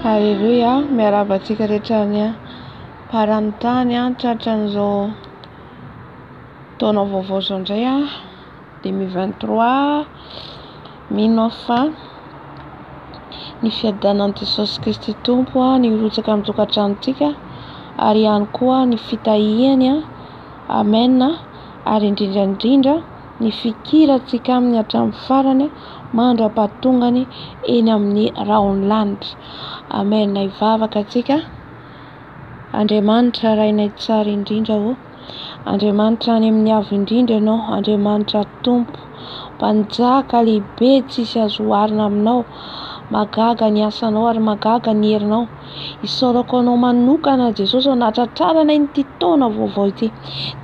Aleloia, miarahaba antsika rehetra any am-paran'ny tany tratran'izao taona vaovao izao indray 2023. Mino aho fa ny fiadanan'i Jesosy Kristy Tompo no hirotsaka amin'ny tokantranontsika ary ihany koa ny fitahiany. Amen. Ary indrindra indrindra ny fikirantsika aminy hatramin'ny farany mandra-pahatongany eny amin'ny rahon'ny lanitra. Amen. Hivavaka antsika. Andriamanitra Rainay tsara indrindra ô. Andriamanitra any amin'ny avo indrindra Ianao, Andriamanitra Tompo, Mpanjaka lehibe tsisy azo oharina aminao. Mahagaga ny asanao ary mahagaga ny herinao. Isaorako anao manokana Jesosy ô nahatratrarana ity taona vaovao ity.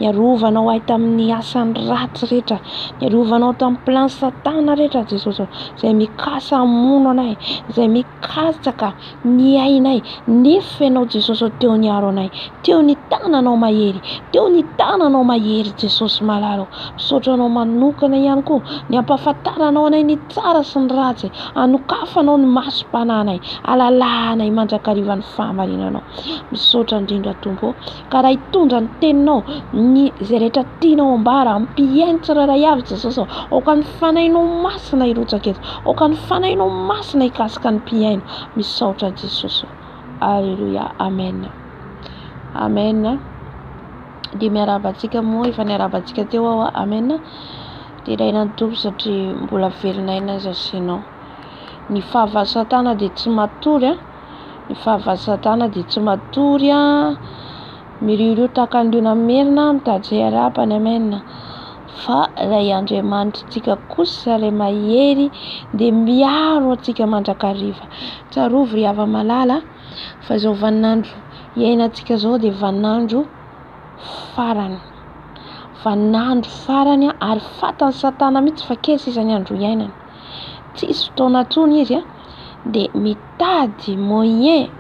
Niarovanao ahy tamin'ny asan'ny ratsy rehetra, niarovanao tamin'ny plan satana rehetra Jesosy ô, izay mikasa hamono anay, izay mikatsaka ny ainay, nefa Ianao Jesosy ô teo niaro anay, teo ny tananao mahery, teo ny tananao mahery Jesosy malala ô. Misaotra anao manokana ihany koa ny ampahafantaranao anay ny tsara sy ny ratsy, anokafanao ny masom-panahinay, alalahanay mandrakariva ny fahamarinanao. Misaotra indrindra Tompo ô. Ka raha hitondra ny teninao, ny izay rehetra tianao ambara, ampihaino tsirairay avy Jesosy ô. Aoka ny fanahinao masina hirotsaka eto. Aoka ny fanahinao masina hikasika ny mpihaino. Misaotra Jesosy ô. Aleloia. Amen. Amen. Dia miarahaba antsika moa, efa niarahaba antsika teo aho. Amen. Deraina ny Tompo satria mbola velona aina izaho sy ianao. Ny fahavalo satana dia tsy matory an. Ny fahavalo satana dia tsy matory an. Miriorio tahaka ny liona merina mitady izay harapany. Amen. Fa ilay Andriamanitritsika kosa ilay mahery dia miaro antsika mandrakariva. Tsarovy ry hava-malala fa izao vaninandro iainantsika izao dia vaninandro farany. Vaninandro farany ary fatan'i satana mihitsy fa kely sisa ny andro iainany. Tsisy fotoana intsony izy dia mitady moyen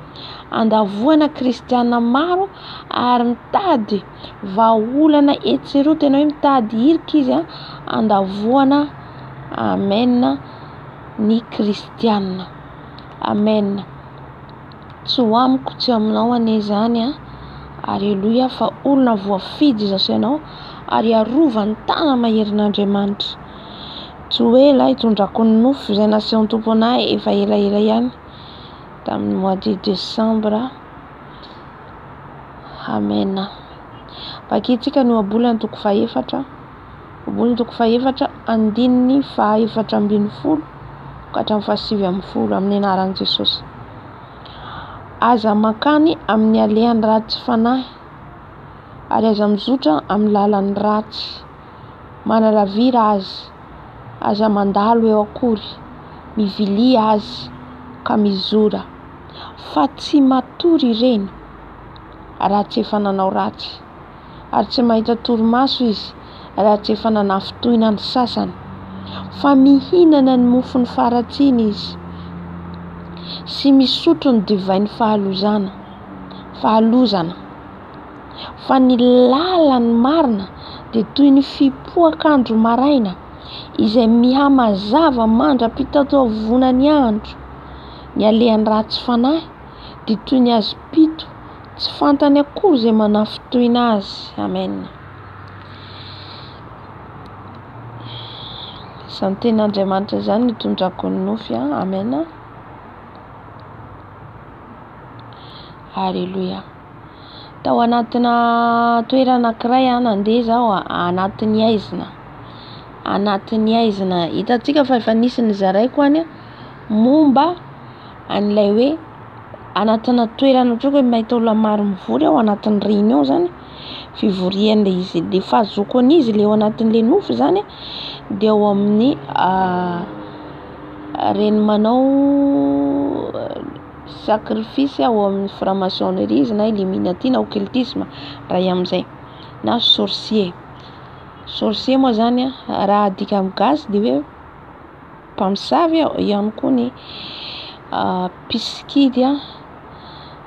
handavoana kristiana maro ary mitady vahaolana etsy sy eroa, tena hoe mitady hirika izy handavoana amen ny kristiana. Amen. Tsy ho amiko tsy aminao anie izany an. Aleloia fa olona voafidy izaho sy ianao ary arovan'ny tana-maherin'Andriamanitra. Tsy ho ela hitondrako ny nofy izay nasehon'ny Tompo anay efa elaela ihany tamin'ny mois de décembre. Amen. Vakintsika ny ohabolana toko fahefatra. Ohabolana toko fahefatra andininy fahaefatra ambin'ny folo ka hatramin'ny faha-19 amin'ny anaran'i Jesosy. Aza mankany amin'ny alehan'ny ratsy fanahy ary aza mizotra amin'ny lalan'ny ratsy. Manalavira azy, aza mandalo eo akory, mivilia azy ka mizora. Fa tsy matory ireny raha tsy efa nanao ratsy, ary tsy mahita torimaso izy raha tsy efa nanafintohina ny sasany. Fa mihinana ny mofon'ny faharatsiana izy, sy misotro ny divain'ny fahalozana, fahalozana. Fa ny lalan'ny marina dia toy ny fipoak'andro maraina, izay mihamazava mandra-pitataovonan'ny andro. Ny alehan'ny ratsy fanahy dia toy ny hazom-pito, tsy fantany akory izay manafintohina azy. Amen. Izany tenin'Andriamanitra izany no itondrako ny nofy. Amen. Alléluia. Tao anatina toerana anankiray aho nandeha izaho anatin'ny haizina, anatin'ny haizina. Hitantsika fa efa nisy nozaraiko any momba an'ilay hoe anatina toerana ohatra hoe mahita olona maro mivory aho anatin'ny réunion zany, fivorian'ilay izy, le fahazoako an'izy le ao anatin'le nofy zany dia ao amin'ny reny manao sacrifice ao amin'ny franc-maçonnerie izy na illuminati na occultisme raha amin'izay na sorcier. Sorcier moa zany raha adika amin'ny gasy dia hoe mpamosavy ihany koa ny mpisikidy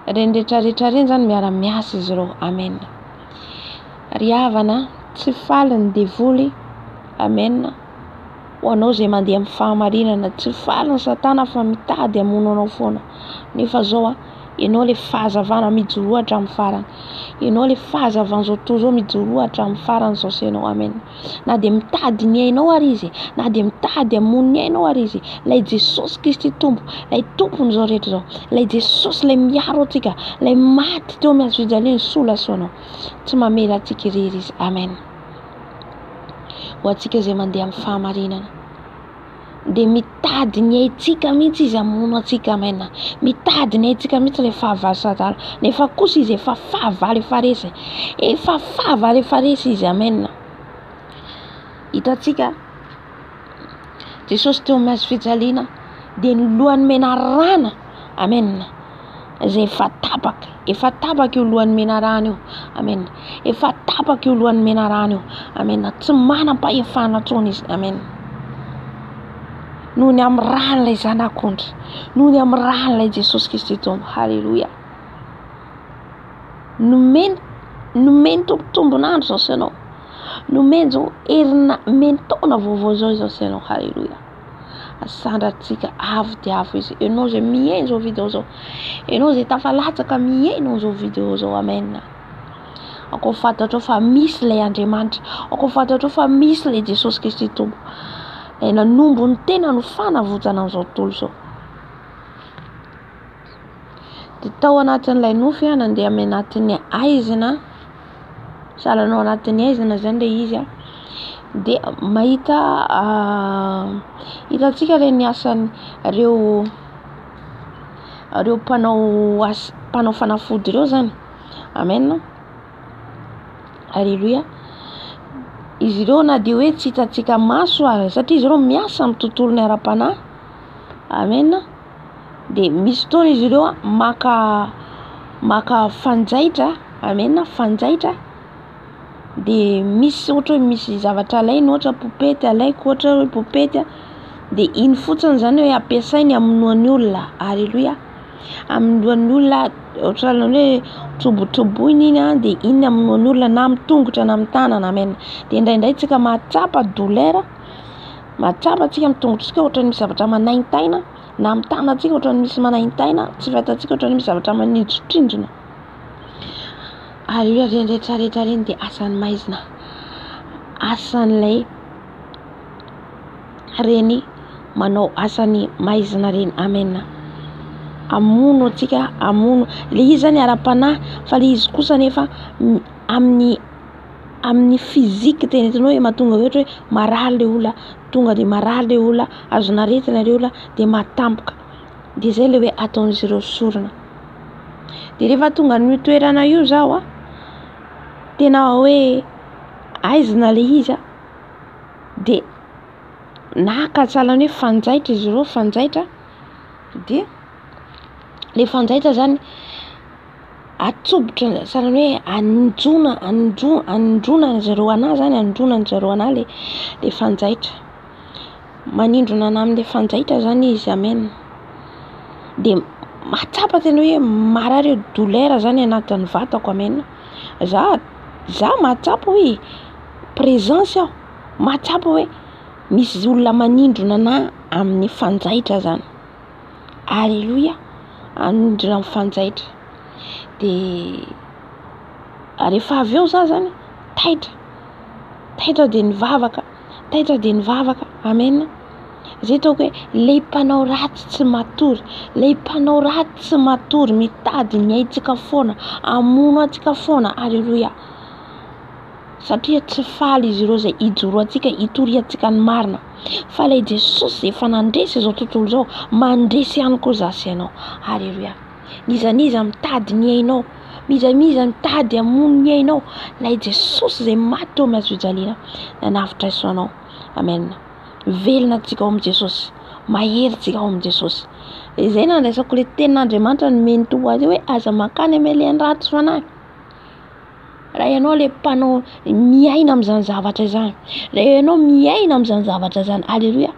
ireny rehetra rehetra ireny zany miara-miasa izy ireo. Amen. Ry havana, tsy faly ny devoly. Amen. Ho anao izay mandeha amin'ny fahamarinana, tsy faly ny satana fa mitady hamono anao foana. Nefa zao a, ianao ilay fahazavana mijoroa hatramin'ny farany. Ianao ilay fahazavan'izao tontolo izao mijoroa hatramin'ny farany izao sy ianao. Amen. Na dia mitady ny ainao ary izy, na dia mitady hamono ny ainao ary izy, ilay Jesosy Kristy Tompo, ilay Tompon'izao rehetra izao, ilay Jesosy ilay miaro antsika, ilay maty teo amin'ny hazo fijaliana nisolo anao. Tsy mamela antsika irery izy. Amen. Ho antsika izay mandeha amin'ny fahamarinana dia mitady ny aintsika mihitsy izy hamono antsika. Amen. Mitady ny aintsika mihitsy ilay fahavalo satana. Nefa kosa izy efa fahavalo efa resy. Efa fahavalo efa resy izy. Amen. Hitantsika Jesosy teo amin'ny hazo fijaliana dia ny lohany menarana. Amen. Izay efa tapaka. Efa tapaka io lohan'ny menarana io. Amen. Efa tapaka io lohan'ny menarana io. Amen. Tsy manam-pahefana intsony izy. Amen. Noho ny amin'ny ràn'ilay Zanak'ondry. Noho ny amin'ny ràn'ilay Jesosy Kristy Tompo. Haleloia. Nomeny, nomeny Tompo tombon'andro izao sy ianao. Nomeny izao herina, nomeny taona vaovao izao izao sy ianao. Haleloia. Asandratsika avo dia avo izy. Ianao izay mihaino izao video izao. Ianao izay tafalatsaka mihaino an'izao video izao. Amen. Aoka ho fantatrao fa misy ilay Andriamanitra. Aoka ho fantatrao fa misy ilay Jesosy Kristy Tompo. Ilay nanombo ny tena no fanavotana an'izao tontolo izao. Dia tao anatin'ilay nofy aho nandeha amin'ny anatin'ny haizina, sahala ny ao anatin'ny haizina izany ilay izy an, dia mahita hitantsika ireny asan'ireo ireo mpanao asa mpanao fanafody ireo izany, amen, aleloia, izy ireo na dia hoe tsy hitantsika maso ary satria izy ireo miasa amin'ny tontolon'ny ara-panahy, amen. Dia misy fotoana izy ireo maka maka fanjaitra, amen, fanjaitra, dia misy ohatra hoe misy zavatra alainy ohatra popety alaiko ohatra hoe popety an, dia iny fotsiny izany hoe ampiasainy hamonoany olona, aleloia, hamonoany olona ohatran'ny hoe trobotroboina iny an, dia iny no hamonoany olona na amin'ny tongotra na amin'ny tanana, amen, dia indraindray tsika mahatsapa douleur, mahatsapa tsika amin'ny tongotritsika ohatran'ny misy zavatra manaintaina. Na amin'ny tanantsika ohatran'ny misy manaintaina, tsy fantatsika ohatran'ny misy zavatra manindrontrindrona. Ary io ireny rehetra rehetra ireny dia asan'ny maizina, asan'ilay reny manao asan'ny maizina ireny. Amen. Hamono antsika, hamono. Ilay izy izany ara-panahy fa ilay izy kosa anefa amin'ny amin'ny physique tena hitanao hoe mahatonga ohatra hoe marary ilay olona, tonga dia marary ilay olona, azon'aretina ilay olona dia maty tampoka. Dia izay ilay hoe ataon'izy ireo sorona. Dia rehefa tonga amin'io toerana io zaho an, tena hoe aizina ilay izy an, dia naka sahalan'ny hoe fanjaitra izy ireo, fanjaitra, dia ilay fanjaitra zany. Atsobotra sahala hoe anindrona anindro anindrona zareo anah zany anindrona zareo anah le le fanjaitra. Manindrona anah amle fanjaitra zany izy amen. De mahatsapa tena hoe marary aho douleur zany anatin'ny vatako amen. Za za mahatsapa hoe presence aho mahatsapa hoe misy olona manindrona anah amin'ny fanjaitra zany. Aleloia! Manindrona amin'ny fanjaitra. De rehefa avy eo za zany taitra, taitra de nivavaka, taitra de nivavaka, amen. Zay ataoko hoe le mpanao ratsy tsy matory, le mpanao ratsy tsy matory mitady ny aintsika foana, hamono antsika foana, aleloia. Satria tsy faly izy ireo izay ijoroantsika hitoriantsika ny marina. Fa ilay Jesosy izay efa nandresy izao tontolo izao, mandresy ihany koa za sy ianao. Aleloia. N'iza n'iza mitady ny ainao, n'iza n'iza mitady hamono ny ainao, ilay Jesosy izay maty teo amin'ny hazo fijaliana nanavotra ahy sy anao. Amen. Velona antsika ao amin'i Jesosy. Mahery tsika ao amin'i Jesosy. Izay nandraisako ilay tenin'Andriamanitra nomen'ny Tompo ahy hoe aza mankany amin'ny alehan'ny ratsy fanahy. Raha ianao ilay mpanao miaina amin'izany zavatra izany, raha ianao miaina amin'izany zavatra izany, aleloia.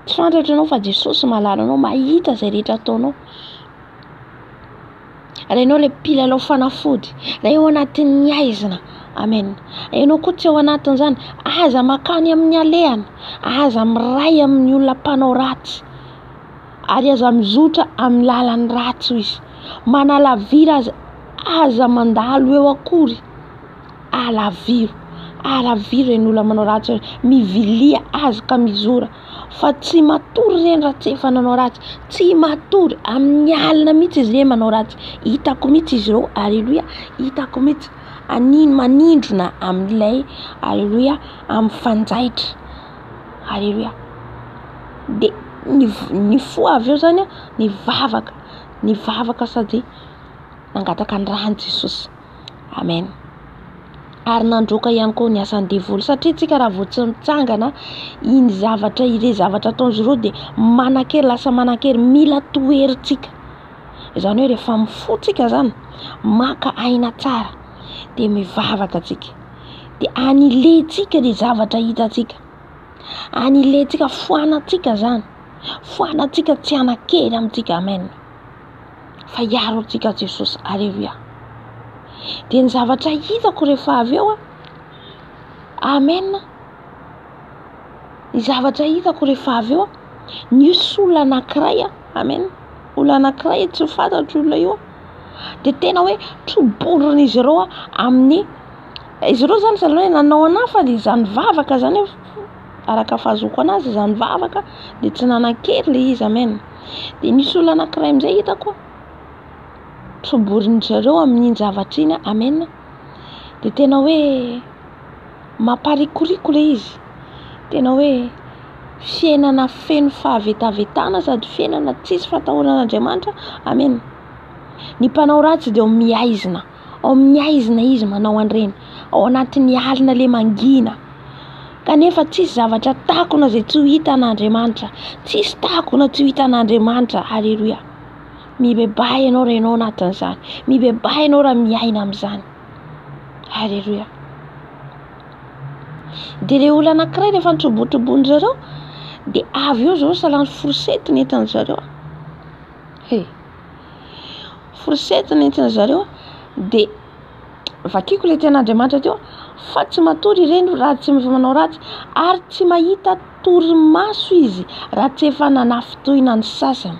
Tsy fantatro ianao fa Jesosy mahalala anao, mahita izay rehetra ataonao. Raha ianao ilay mpilalao fanafody, raha eo anatin'ny haizina, amen. Ianao koa tsy ao anatin'izany, aza makany amin'ny alehany, aza miray amin'ny olona mpanao ratsy, ary aza mizotra amin'ny lalan'ny ratsy hoy izy. Manalavira aza, aza mandalo eo akory. Alaviro, alaviro ireny olona manao ratsy ireny, mivilia azy ka mizora fa tsy matory ireny raha tsy efa nanao ratsy, tsy matory amin'ny alina mihitsy izy ireny manao ratsy, hitako mihitsy izy ireo, aleloia, hitako mihitsy, aniny manindrona amin'ilay, aleloia, amin'ny fanjaitra, aleloia, de ny nifoha avy eo zany aho, nivavaka, nivavaka sady nangataka ny ran'i Jesosy. Amen. Ary nandroaka ihany koa ny asan'ny devoly satria tsika raha vao tsy mitsangana iny zavatra irey zavatra ataon'izy ireo dia manan-kery lasa manan-kery mila toherintsika. Izany hoe rehefa mifoha tsika zany maka aina tsara dia mivavaka tsika dia anilentsika ny zavatra hitantsika, anilentsika foanantsika zany, foanantsika tsy hanan-kery amintsika. Amen. Fa hiaro antsika Jesosy. Aleloia. Dia ny zavatra hitako rehefa avy eo a, amen. Ny zavatra hitako rehefa avy eo a, nisy olona anankiray a, amen, olona anankiray tsy fantatro olona io a, dia tena hoe troborin'izy ireo a amin'ny, izy ireo zany sahala hoe nanao anah fa izany vavaka zany araka fahazoako anazy izany vavaka dia tsy nanan-kery le izy, amen. Dia nisy olona anankiray amin'izay hitako troborin-dry zareo amin'iny zavatra iny, amen. Dia tena hoe mamparikoriko ilay izy, tena hoe fiainana feno fahavetavetana sady fiainana tsisy fahatahorana an'Andriamanitra, amen. Ny mpanao ratsy dia mihaizina. Ao amin'ny haizina izy manao an'ireny, ao anatin'ny alina le mangina. Kanefa tsisy zavatra takona izay tsy ho hitan'Andriamanitra. Tsisy takona tsy ho hitan'Andriamanitra. Aleloia. Mibebaha ianao raha ianao anatin'izany. Mibebaha ianao raha miaina amin'izany. Aleloia. Dia ilay olona anankiray rehefa nitrobotrobon-dry zareo dia avy eo izao salan'ny fourchette nentin-dry zareo. He. Fourchette nentin zareo de vakiko le tenin'Andriamanitra teo fa tsy matory ireny raha tsy efa manao ratsy ary tsy mahita torimaso izy raha tsy efa nanafintohina ny sasany.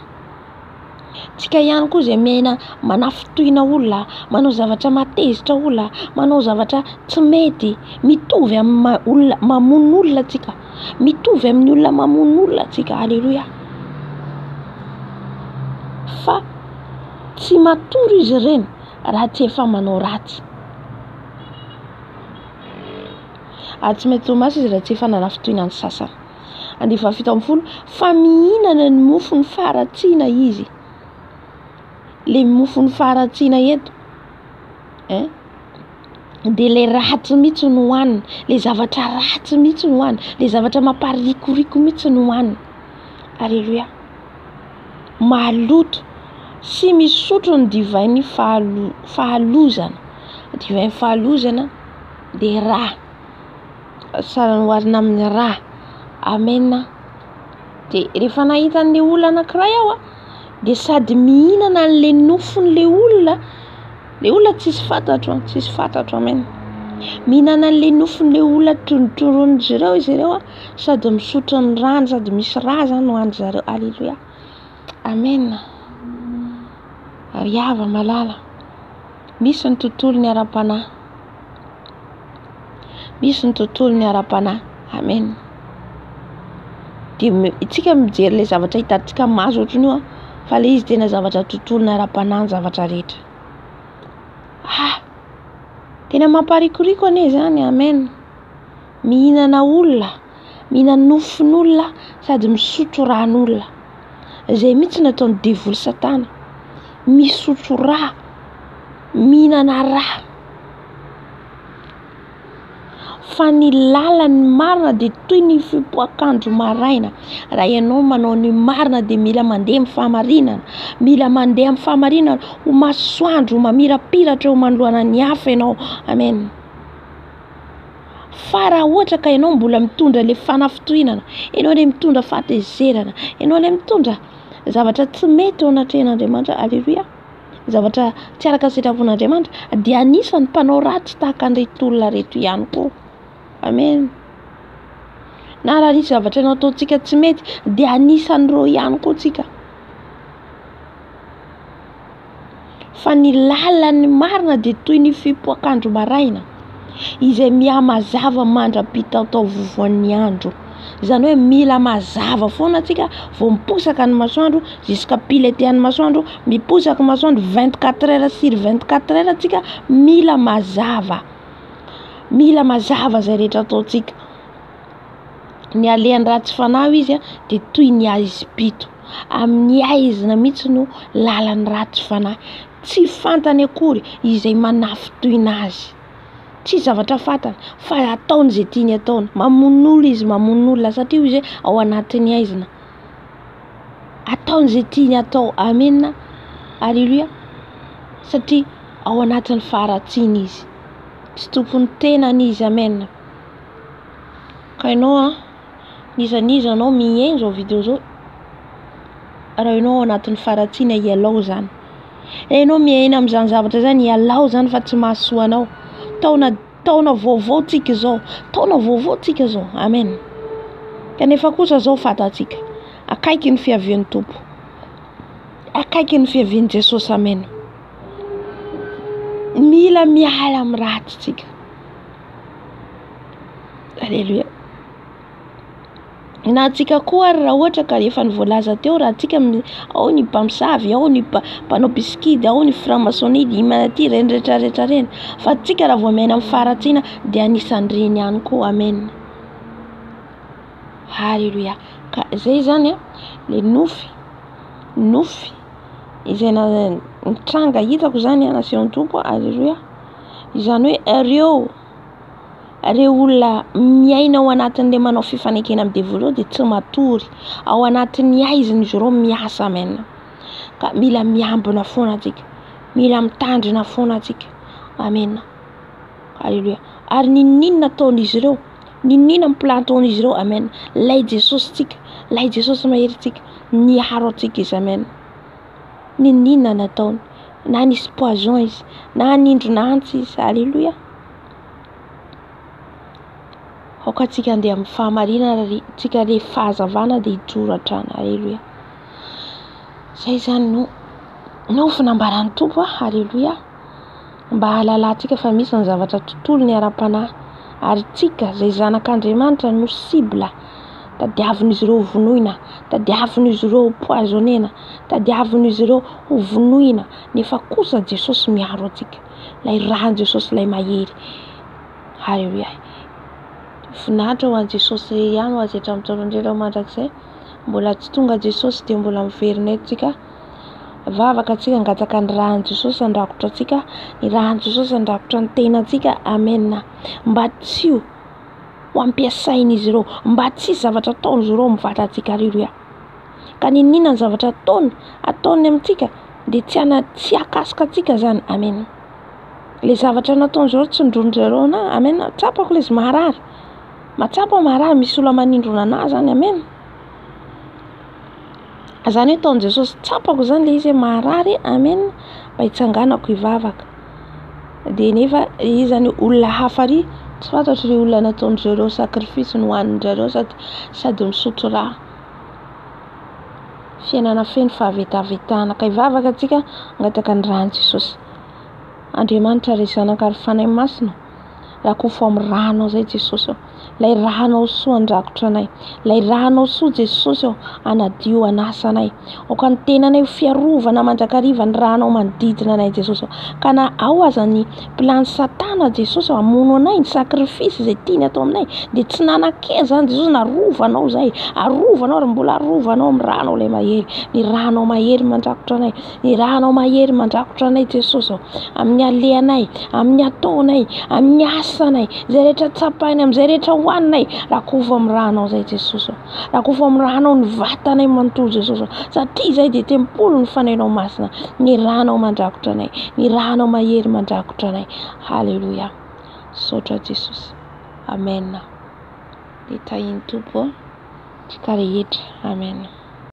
Tsika ihany koa izay miaina manafintohina olona, manao zavatra mahatezitra olona, manao zavatra tsy mety, mitovy amin'ny olona mamono olona tsika. Mitovy amin'ny olona mamono olona tsika. Aleloia. Fa tsy matory izy ireny raha tsy efa manao ratsy. Ary tsy mety torimaso izy raha tsy efa nanafintohina ny sasany. Andininy faha-17, fa mihinana ny mofon'ny faharatsiana izy. Le mofon'ny faharatsiana eto, hein? dia ilay ratsy mihitsy no hohanina, ilay zavatra ratsy mihitsy no hohanina, ilay zavatra mamparikoriko mihitsy no hohanina. Aleloia. Maloto. Sy misotro ny divain'ny fahalozana. Divain'ny fahalozana dia rà. Sahala oharina amin'ny rà. Amen. Dia rehefa nahita an'ilay olona anankiray aho a, dia sady mihinana an'ilay nofon'ilay olona, ilay olona tsisy fantatro an, tsisy fantatro amen. Mihinana an'ilay nofon'ilay olona trondrotondroin'izy ireo izy ireo a, sady misotro ny rany, sady misy rà zany hohanin-dry zareo. Aleloia. Amen. Ry hava malala, misy ny tontolon'ny ara-panahy. Misy ny tontolon'ny ara-panahy. Amen. Dia isika mijery ilay zavatra hitantsika maso ohatran'io an, fa ilay izy tena zavatra tontolon'ny ara-panahy ny zavatra rehetra. Ah! Tena mamparikoriko anie izany. Amen. Mihinana olona, mihinana nofon'olona sady misotro ran'olona. Izay mihitsy no ataon'ny devoly satana. Misotro rà, mihinana rà. Fa ny lalan'ny marina dia toy ny fipoak'andro maraina. Raha ianao manao ny marina dia mila mandeha amin'ny fahamarinana. Mila mandeha amin'ny fahamarinana ho masoandro mamirapiratra eo manoloana ny hafa ianao. Amen. Fa raha ohatra ka ianao mbola mitondra ilay fanafintohinana, ianao ilay mitondra fahatezerana, ianao ilay mitondra zavatra tsy mety eo anatrehan'Andriamanitra, aleloia, zavatra tsy araka ny sitrapon'Andriamanitra, dia anisan'ny mpanao ratsy tahaka an'ireto olona ireto ihany koa. Amen. Na raha nisy zavatra nataontsika tsy mety, dia anisan'ireo ihany koa tsika. Fa ny lalan'ny marina dia toy ny fipoak'andro maraina, izay mihamazava mandra-pitataovovoan'ny andro. Izany hoe mila mazava foana antsika vao miposaka ny masoandro jusqu'à piletehan'ny masoandro, miposaka ny masoandro 24 heures sur 24 heures antsika mila mazava. Mila mazava izay rehetra ataontsika. Ny alehan'ny ratsy fanahy hoy izy dia toy ny haizim-pito. Amin'ny haizina mihitsy no lalan'ny ratsy fanahy. Tsy fantany akory izay manafintohina azy. Tsy zavatra fantany fa ataony izay tiany ataony. Mamono olona izy, mamono olona satria hoy izy hoe ao anatin'ny haizina. Ataony izay tiany atao. Amena. Aleloia. Satria ao anatin'ny faharatsiana izy. Tsy tompon'ny tenany izy. Amena. Ka ianao an, n'iza n'iza anao mihaino izao video izao, raha ianao ao anatin'ny faharatsiana ialao izany. Raha ianao miaina amin'izany zavatra izany ialao izany fa tsy mahasoa anao. Taona taona vaovao tsika izao, taona vaovao tsika izao. Amen. Kanefa kosa izao fantatsika, akaiky ny fiavian'ny Tompo. Akaiky ny fiavian'i Jesosy. Amen. Mila miala amin'ny ratsy tsika. Aleloia. Na antsika koa ary raha ohatra ka efa ny voalaza teo raha antsika ao ny mpamosavy, ao ny mpanao mpisikidy, ao ny franc-maçonnie, illuminati, ireny rehetra rehetra ireny. Fa antsika raha vao miaina amin'ny faharatsiana dia anisan'ireny ihany koa. Amen. Aleloia. Ka izay izany an, le nofy, nofy izay nitranga hitako izany an, nasehon'ny Tompo, aleloia. Izany hoe ireo ireo olona miaina ao anatin'ilay manao fifanekena amin'ny devoly ireo dia tsy matory. Ao anatin'ny haizina izy ireo miasa, amen. Ka mila miambina foana antsika, mila mitandrina foana antsika, amen. Aleloia. Ary n'inon'inona ataon'izy ireo, n'inon'inona ny plan ataon'izy ireo, amen. Ilay Jesosy tsika, ilay Jesosy mahery tsika, miaro antsika izy, amen. N'inon'inona nataony, na nisy poison izy, na hanindrona antsy izy, aleloia. Aoka antsika handeha amin'ny fahamarinana ry tsika le fahazavana dia hijoro hatrany, aleloia. Izay izany no nofy nambaran'ny Tompo, aleloia. Mba hahalalantsika fa misy ny zavatra tontolony ara-panahy ary tsika izay zanak'Andriamanitra no cible tadiavin'izy ireo ho vonoina, tadiavin'izy ireo ho poisonnena, tadiavin'izy ireo ho vonoina nefa kosa Jesosy miaro antsika, ilay ran'i Jesosy ilay mahery. Aleloia. Voninahitra ho an'i Jesosy irery ihany ho azy hatramin'ny taona indrindra ho mandrakizay. Mbola tsy tonga Jesosy dia mbola miverina eto tsika. Vavaka tsika hangataka ny ran'i Jesosy handrakotra antsika, ny ran'i Jesosy handrakotra ny tenantsika. Amen. Mba tsy ho ampiasain'izy ireo, mba tsy hisy zavatra ataon'izy ireo amin'ny vatantsika. Aleloia. Ka n'inon'inona ny zavatra ataony, ataony amintsika. Dia tsy ana tsy hahakasika antsika zany. Amen. Le zavatra nataon'zareo tsindron-jareo anah. Amen. Tsapako le izy maharary. Mahatsapa aho maharary misy olona manindrona anah zany. Amen. Zany hoe ataon'i Jesosy tsapako zany le izy hoe maharary. Amen. Mba hitsanganako hivavaka. Dia nefa izy zany olona hafa ary tsy fantatro le olona nataon-jareo sacrifice nohanin-jareo sady sady misotro rà. Fiainana feno fahavetavetana. Ka hivavaka antsika hangataka ny ràn'i Jesosy. Andriamanitra ry Zanaka ary Fanahy Masina, rakofo amin'ny rànao izay Jesosy ô. Ilay rànao soa handrakotra anay. Ilay rànao soa Jesosy ô, hanadio hanasa anay. Aoka ny tenanay ho fiarovana mandrakariva ny rànao manodidina anay Jesosy ô. Ka na ao aza ny plan'i Satana Jesosy ô, hamono anay, ny sacrifice izay tiany atao aminay, dia tsy nanan-kery izany Jesosy, narovanao izay, arovanao ary mbola arovanao amin'ny rànao ilay mahery. Ny rànao mahery mandrakotra anay. Ny rànao mahery mandrakotra anay Jesosy ô, amin'ny alehanay, amin'ny ataonay, amin'ny asanay, izay rehetra tsapainay, amin'izay rehetra hohaninay, rakofo amin'ny rànao izay Jesosy ô. Rakofo amin'ny rànao ny vatanay manontolo Jesosy ô, satria izay dia tempolin'ny Fanahinao Masina. Ny rànao mandrakotra anay, ny rànao mahery mandrakotra anay. Haleloia. Misaotra Jesosy. Amen. Dia tahin'ny Tompo antsika rehetra. Amen.